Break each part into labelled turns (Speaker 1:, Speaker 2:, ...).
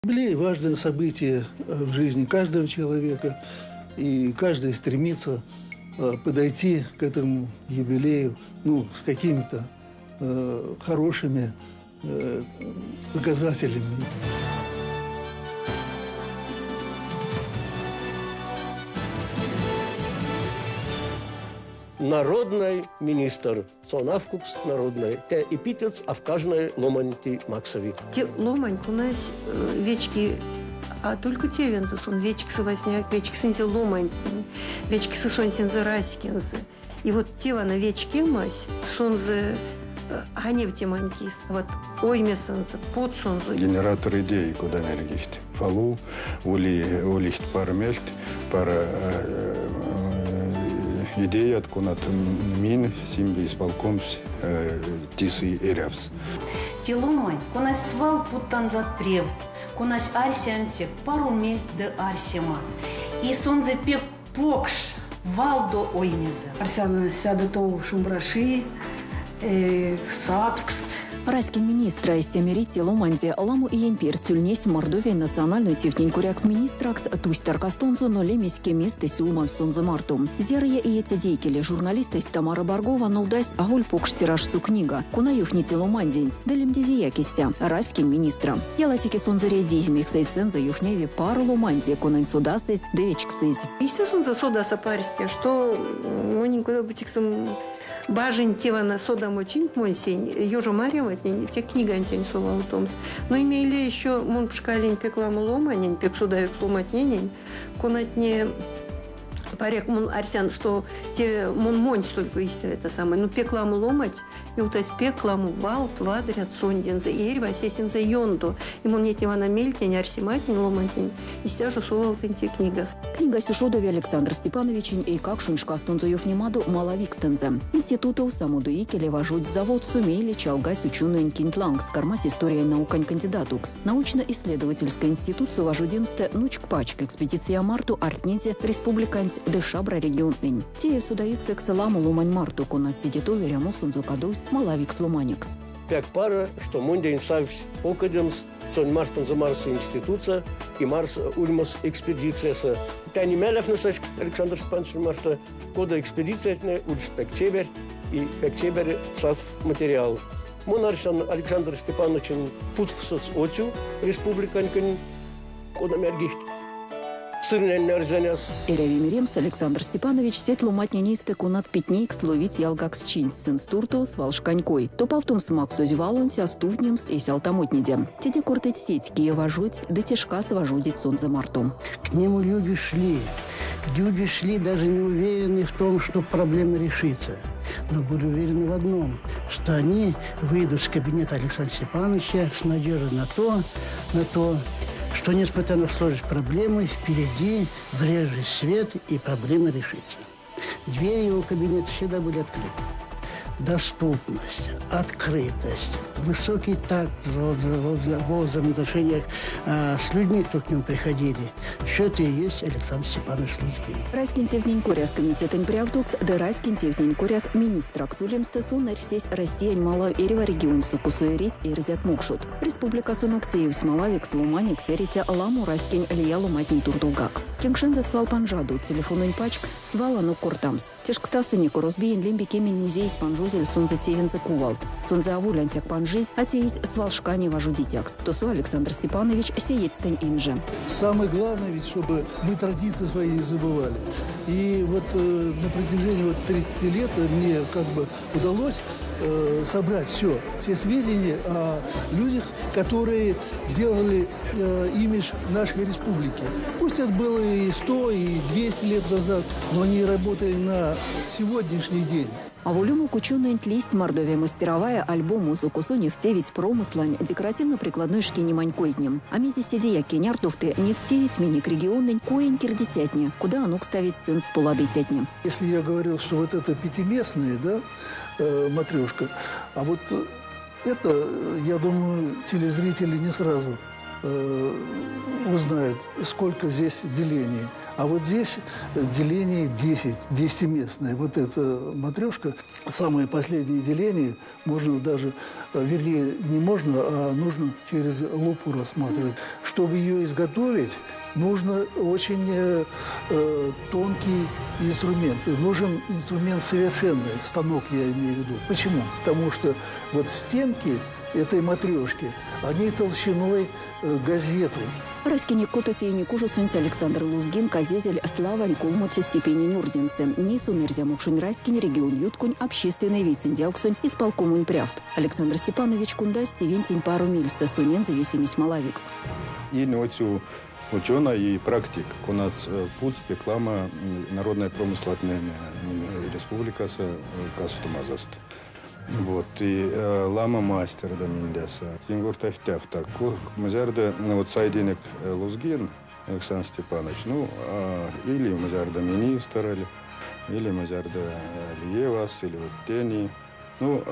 Speaker 1: Юбилей – важное событие в жизни каждого человека, и каждый стремится подойти к этому юбилею, ну, с какими-то хорошими показателями.
Speaker 2: Народной министр, сон алкукс народной, те эпитет авказной ломанти максови.
Speaker 3: Те ломань, конась вечки, а только тевензэ, сон вечксы васняяк, вечксынзе ломантнень, вечксы сонсензэ раськензэ. И вот те вана вечкемась, сонзэ а невтемань кис, вот оймесэнзэ, потсонзо.
Speaker 4: Генератор идей, кода мерить. Свал ули улить паро мельть, паро идеят, конат минь Симбирисполкомс тесэ эрявсть.
Speaker 5: Те ломань, конась свал путтанзат превс, конась арси ансяк паро мельть ды арсемат. И сонзэ пек покш, валдо оймезэ.
Speaker 6: Арсян седе тов шумбрачи, сатвкст.
Speaker 7: Раськень министра истя мерить те ломанде. Ламо иень перть ульнесь Мордовиянь национальной тевтнень коряс министракс, тусь таркастонзо, но лемесь кеместэ сюлмавсь сонзэ марто. Зярыя иеть икеле журналистэсь Тамара Баргова нолдась аволь покш тиражсо книга, кона ёвтни те ломанденть, ды лемдизеяк истя: «Раськень министра». Ялатеке сонзэ редизь, мекс эйсэнзэ ёвтневи паро ломанде, конань содасызь ды вечксызь.
Speaker 3: Истя сонзэ содаса парсте, што монень кода-бути бажинь те вана содамочинть монсень, ёжомарямотнень, те книгантень совавтомс. Но и мейле еще мон пшкалинь пек ламо ломанень, пек содавикс ломантненень, конатне, паряк, мон арсян, что те мон монсь только истя это самое, ну, пек ламо ломанть ёвтасть пек ламо валт, вадрят сондензэ, эрьвась эсензэ ёндо. И мон неть вана мельтнень, арсематнень ломантнень истя жо совавтынь те книгас.
Speaker 7: Книгась ушодови Александр Степановичень эйкакшонь шкастонзо ёвтнемадо малавикстэнзэ. Институтов самодо икеле важодсь заводсо, мейле чалгась учёноень кинть лангс, кармась историянь наукань кандидатокс. Научно-исследовательской институтсо важодемстэ нучк-пачк экспедиция марто ардтнизе республиканть ды шабра регионтнэнь. Теевсь содавиксэкс ламо ломань марто, конат седе тов эрямосонзо кадовсть малавикс ломанекс.
Speaker 2: Пек паро, что мондень савсь покодемс сон мартонзо марс институтсо и марс ульмс экспедициясо. Те мелявтнесась Александр Степанович марто, кода экспедициятне ульсть пек чеверть и пек чеверть савсь материал. Мон арсян, Александр Степановичень путовксось отю республикантень, кода мерить, сырнень нарзаняс.
Speaker 7: Эряви меремс, Александр Степанович сеть ломантнень эйстэ, конат питнейкс ловить ялгаксчинть, сынст туртов свалшкань кой: топавтомс максозь валонть, а стувтнемс эсь алтамотнеде. Теде кортыть сеть, кие важодсь ды те шкас важодить сонзэ марто.
Speaker 8: К нему люди шли. Люди шли, даже не уверенные в том, что проблема решится. Но были уверены в одном, что они выйдут с кабинета Александра Степановича с надеждой на то, что, несмотря на сложность проблемы, впереди брезжит свет и проблема решится. Двери его кабинета всегда были открыты. Доступность, открытость, высокий такт во взаимоотношениях с людьми, кто к нему приходили. Все это и есть Александр Степанович Лузгин.
Speaker 7: Раськень тевтнень коряс комитетэнь прявтокс ды раськень тевтнень коряс министракс улемстэ сон арсесь Россиянь малав эрьва регионсо, косо эрить эрзят-мокшот. Республикасонок теевсь малавикс ломанекс эриця ламо раськень лия ломантнень туртовгак. Кенкшензэ свал панжадот, телефононь пачк свал анок кортамс. Тешкстасынек, Орозбиень лембе кемень музеесь панжозель сонзэ тевензэ кувалт. Сонзэ аволь ансяк панжизь, а теизь свалшкане важодицякс. Тосо Александр Степанович сеедьстэнь инже.
Speaker 1: Самое главное ведь, чтобы мы традиции свои не забывали. И вот на протяжении вот 30 лет мне как бы удалось собрать все сведения о людях, которые делали имидж нашей республики. Пусть это было и 100, и 200 лет назад, но они работали на сегодняшний день.
Speaker 7: Аволь умок учёноенть лиссь «Мордовия мастеровая» альбомозо, косо невтевить промыслань, декоративно-прикладной шкинемань койтне. А мезе седеяк кенярдовты, невтевить минек региононь коень кирдицятне, кода анокставить сынст поладыцятне.
Speaker 1: Если я говорил, что вот это пятиместная, да, матрешка, а вот это, я думаю, телезрители не сразу узнают, сколько здесь делений. А вот здесь деление 10, 10-местное. Вот эта матрешка, самое последнее деление, можно даже, вернее, не можно, а нужно через лупу рассматривать. Чтобы ее изготовить, нужно очень тонкий инструмент. Нужен инструмент совершенный, станок я имею в виду. Почему? Потому что вот стенки этой матрешки, они толщиной газету.
Speaker 7: Раськенек котоце инекужосонть Александр Лузгин казезель славань колмоце степенень орденсэ. Ней сон эрзя-мокшонь раськень регионъютконь общественной вейсэндявксонь исполкомонь прявт. Александр Степанович кундась тевентень паро мельсэ, сонензэ весемесь малавикс.
Speaker 4: И ученый и практик, конат путсь пек ламо народной промыслатнень республикасо кастомазост. Вот, и ламо мастер да миндяса. Тингуртахтяхта. Мазярда, вот сайденек Лузгин Александр Степанович, ну, или мазярда министр, или мазярда Лиевас, или вот Тени. Ну,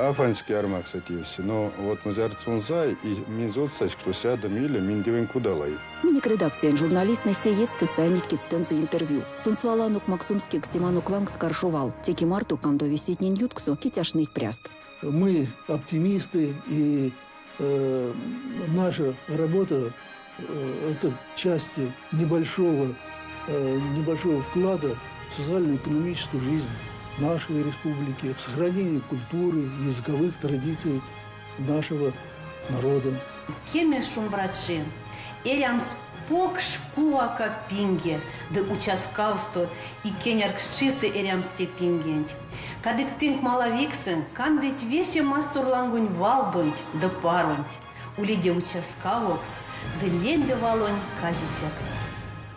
Speaker 4: афанский армак, кстати, все. Но вот мазяр цунзай и минзотсась, что сяда миля, миндевен кудалай.
Speaker 7: Минек редакциянь журналисттнэ сеедьстэ сайнить кедьстэнзэ интервью. Сон свал анок максомс кевкстеманок лангс каршо вал. Теке марто кандови сетнень ютксо, кить а шныть пряст.
Speaker 1: Мы оптимисты, и наша работа это часть небольшого вклада в социально-экономическую жизнь нашей республики, в сохранении культуры, языковых традиций нашего народа.
Speaker 5: Кеме шумбрачи, эрямс покш кувака пинге, ды уцяскавсто и кенярксчисэ эрямс те пингенть. Кадык тынк малавиксэнк кандыть весе масторлангонь валдонть ды паронть, уледе уцяскавокс ды лембе валонь казицякс.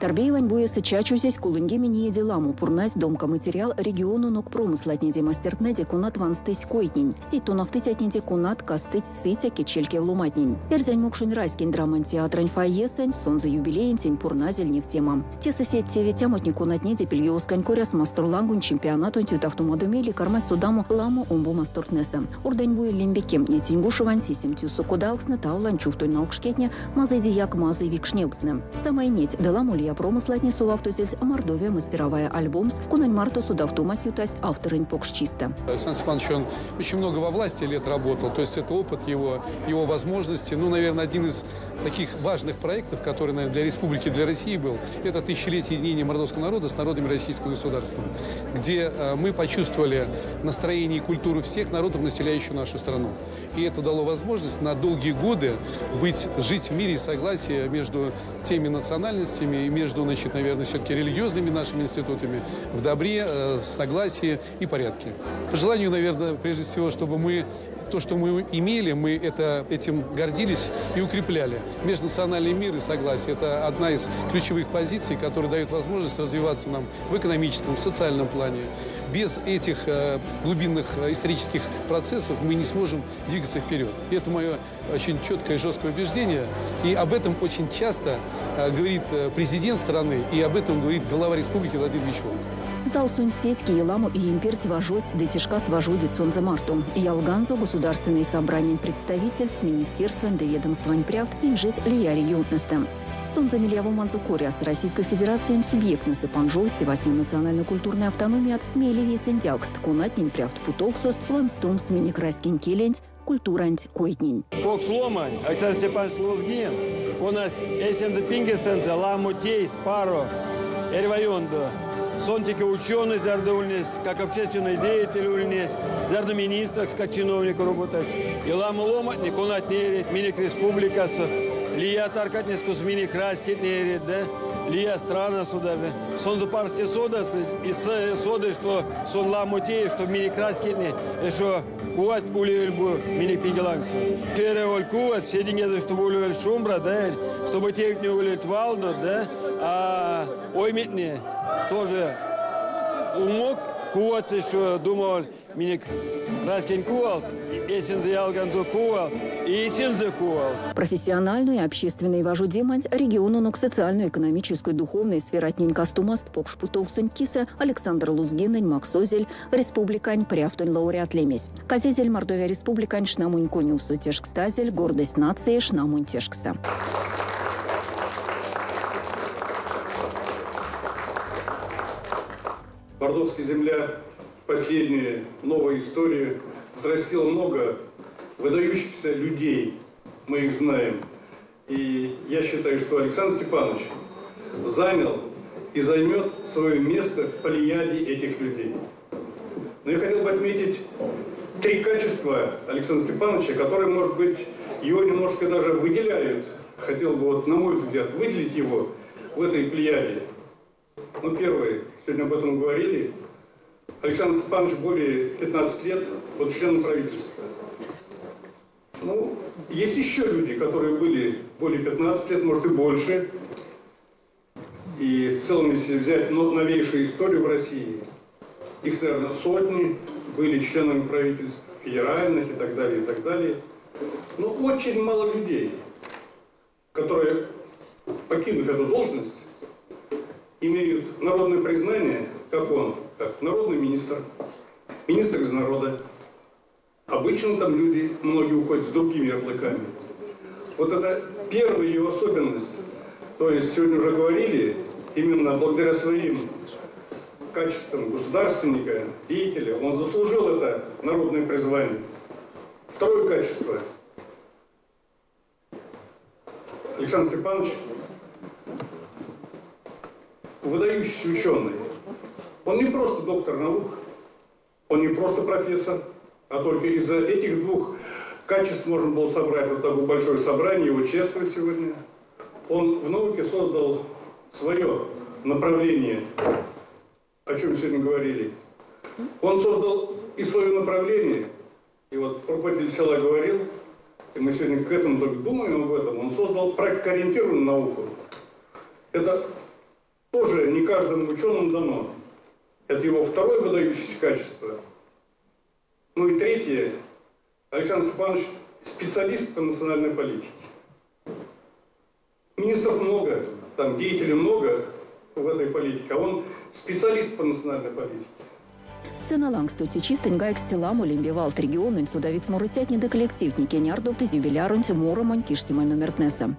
Speaker 7: Торбеевань буесэ чачозесь 30 иеде ламо пурнась домка материал региононок промыслатнеде, мастертнэде, конат ванстыть койтнень. Сеть тонавтыцятнеде, конат кастыть сыця кедьчелькев ломантнень. Эрзянь-мокшонь раськень драмань театрань фойесэнть сонзэ юбилеентень пурназель невтема. Тесэ сеть тевветямотне, конатнеде пильгеоскань коряс масторлангонь чемпионатонть ютавтомадо мейле кармасть содамо ламо омбо мастортнэсэ. Орданьбуень Лембекем, Тингушевань сисем тюссо кодавкстнэ, Тавлань чувтонь налкшкетне, мазыйдеяк мазый викшневкстнэ. Самай неть ды ламо лия промыслатне совавтозельть «Мордовия мастеровая» альбомс, конань марто содавтомась ютась авторонть покшчистэ.
Speaker 9: Александр Степанович, он очень много во власти лет работал, то есть это опыт его, его возможности. Ну, наверное, один из таких важных проектов, который, наверное, для республики, для России был, это тысячелетие единения мордовского народа с народами российского государства, где мы почувствовали настроение и культуру всех народов, населяющих нашу страну. И это дало возможность на долгие годы жить в мире и согласии между теми национальностями и между, значит, наверное, все-таки религиозными нашими институтами в добре, согласии и порядке. По желанию, наверное, прежде всего, чтобы мы то, что мы имели, мы этим гордились и укрепляли. Межнациональный мир и согласие – это одна из ключевых позиций, которая дает возможность развиваться нам в экономическом, в социальном плане. Без этих глубинных исторических процессов мы не сможем двигаться вперед. И это мое очень четкое и жесткое убеждение. И об этом очень часто говорит президент страны, и об этом говорит глава республики Владимир Ильич Волков.
Speaker 7: Залсонть сеть, кие ламо иень перть важодсть ды те шкас важодить сонзэ марто. Ялганзо государственной собраниянь представительть, министерствань ды ведомствань прявтт, инжеть лия регионтнэстэ. Сонзэ мельявоманзо коряс Российской Федерациянь субъекттнэсэ панжовсть васня национально-культурной автономият, мейле вейсэндявкст, конатнень прявт путовксост ванстомс минек раськень келенть, культуранть, койтнень.
Speaker 10: Покш ломань Александр Степанович Лузгин, конась эсензэ пингестэнзэ ламо тейсь паро эрьва ёндо. Сон теке ученый зярдо ульнесь, как общественный деятель ульнесь, зярдо министрокс, как чиновник роботась. И ламо ломантне, конатне эрить минек республикасо, лия таркатнесэ, косо минек раськетне эрить, да, лия странасо даже. Сонзэ парсте содасызь, и соды, что сон ламо тейсь, что минек раськетне, эштё кувать улевель бу минек пинге лангсо. Эряволь кувать, седингезэ, чтобы улевель шумбра, да, чтобы тевтне улевельть валдот, да, а ойметне тоже умок кувать еще думал, минек раськень кувалт, эсензэ ялганзо кувалт, и эсензэ кувалт.
Speaker 7: Профессиональной и общественной важодеманть региононок социально-экономической, духовной сфератнень кастомаст покш путовксонть кисэ Александр Лузгинэнь максозель республикань прявтонь лауреат лемесь. Казезель Мордовия республикань шнамонь конёвсо, тешкстазель гордость нации шнамонь тешкссэ.
Speaker 9: Мордовская земля последняя новая история взрастила много выдающихся людей, мы их знаем. И я считаю, что Александр Степанович занял и займет свое место в плеяде этих людей. Но я хотел бы отметить три качества Александра Степановича, которые, может быть, его немножко даже выделяют. Хотел бы, вот, на мой взгляд, выделить его в этой плеяде. Ну, первое, сегодня об этом говорили. Александр Степанович более 15 лет был членом правительства. Ну, есть еще люди, которые были более 15 лет, может и больше. И в целом, если взять новейшую историю в России, их, наверное, сотни были членами правительств, федеральных и так далее, и так далее. Но очень мало людей, которые, покинув эту должность, имеют народное признание, как он, как народный министр, министр из народа. Обычно там люди, многие уходят с другими ярлыками. Вот это первая ее особенность. То есть сегодня уже говорили, именно благодаря своим качествам государственника, деятеля, он заслужил это народное призвание. Второе качество. Александр Степанович выдающийся ученый. Он не просто доктор наук, он не просто профессор, а только из-за этих двух качеств можно было собрать вот такое большое собрание, его чествовать сегодня. Он в науке создал свое направление, о чем сегодня говорили. Он создал и свое направление, и вот руководитель села говорил, и мы сегодня к этому только думаем об этом, он создал практикоориентированную науку. Это тоже не каждому ученому дано. Это его второе выдающееся качество. Ну и третье, Александр Степанович специалист по национальной политике. Министров много, там деятелей много в этой политике, а он специалист по национальной политике.
Speaker 7: Сцена лангсто чистэнть гайгсть ламо лембе валт региононь содавикс морыцятне ды коллективтне, кенярдовтызь юбиляронть морамонь, киштемань номертнэсэ.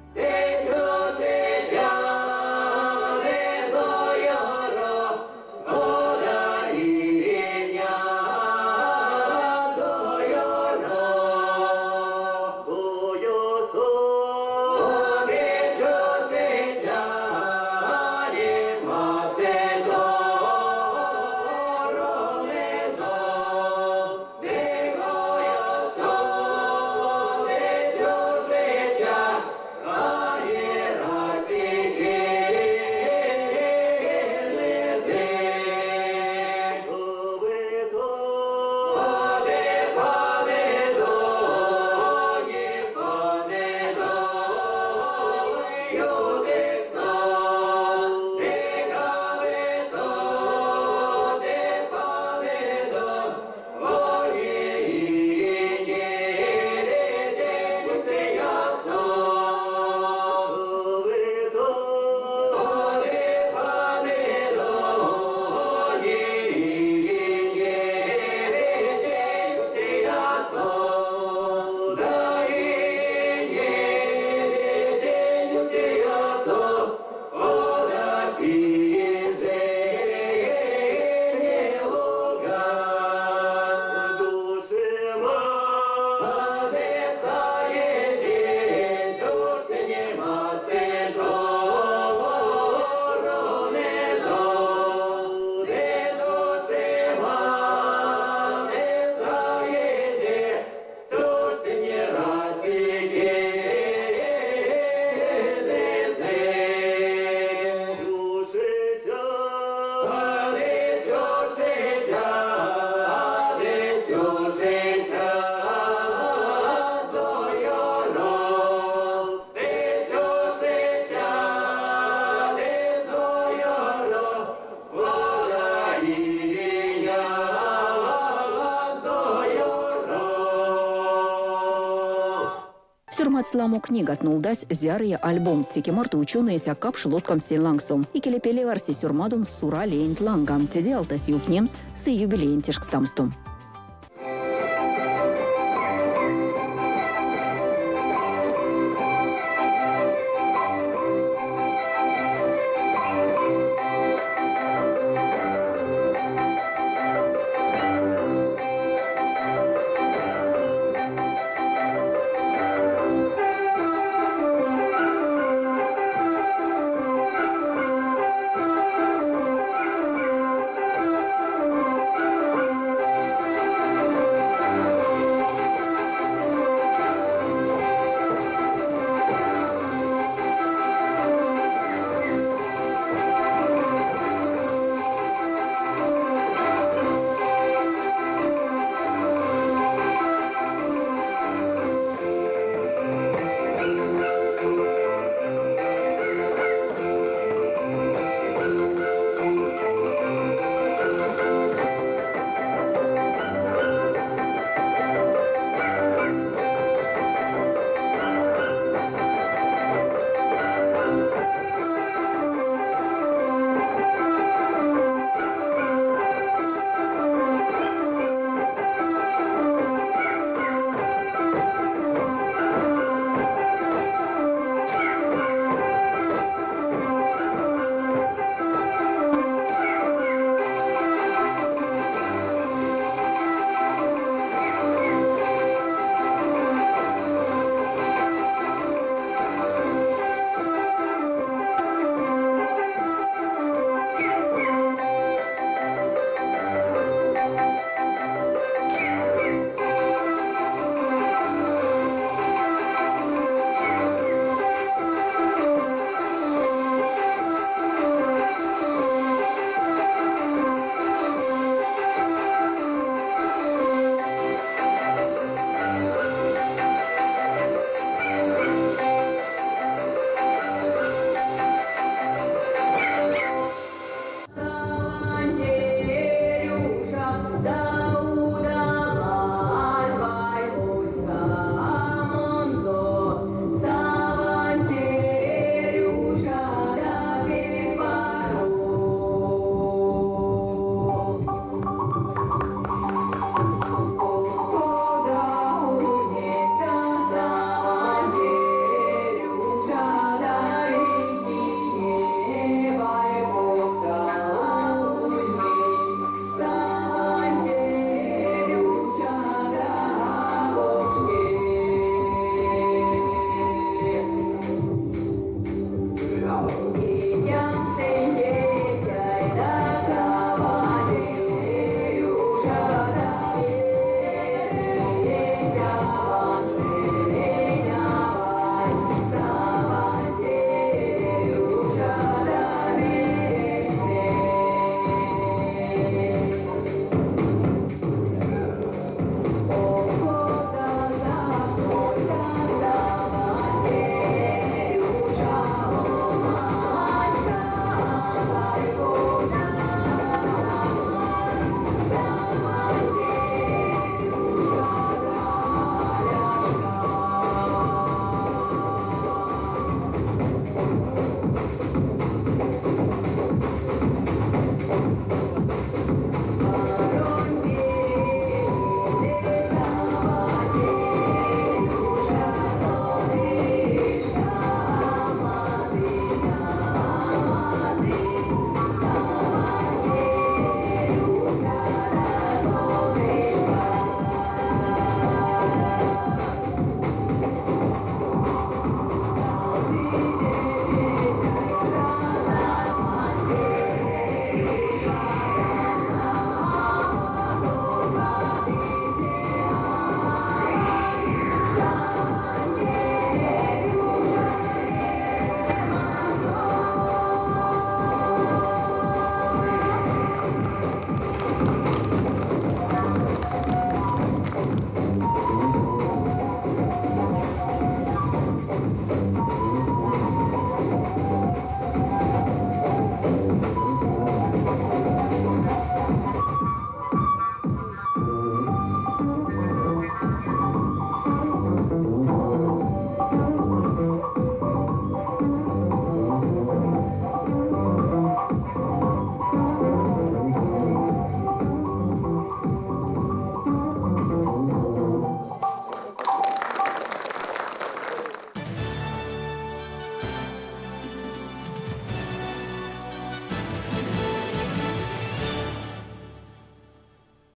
Speaker 7: Сёрмадсь ламо книгат, нолдась зярыя альбомт. Теке марто учёноесь а капши лоткамс сень лангсо. Икелепелев арси сёрмадомс Сура леенть ланга. Теде алтась ёвтнемс сы юбилеенть тешкстамсто.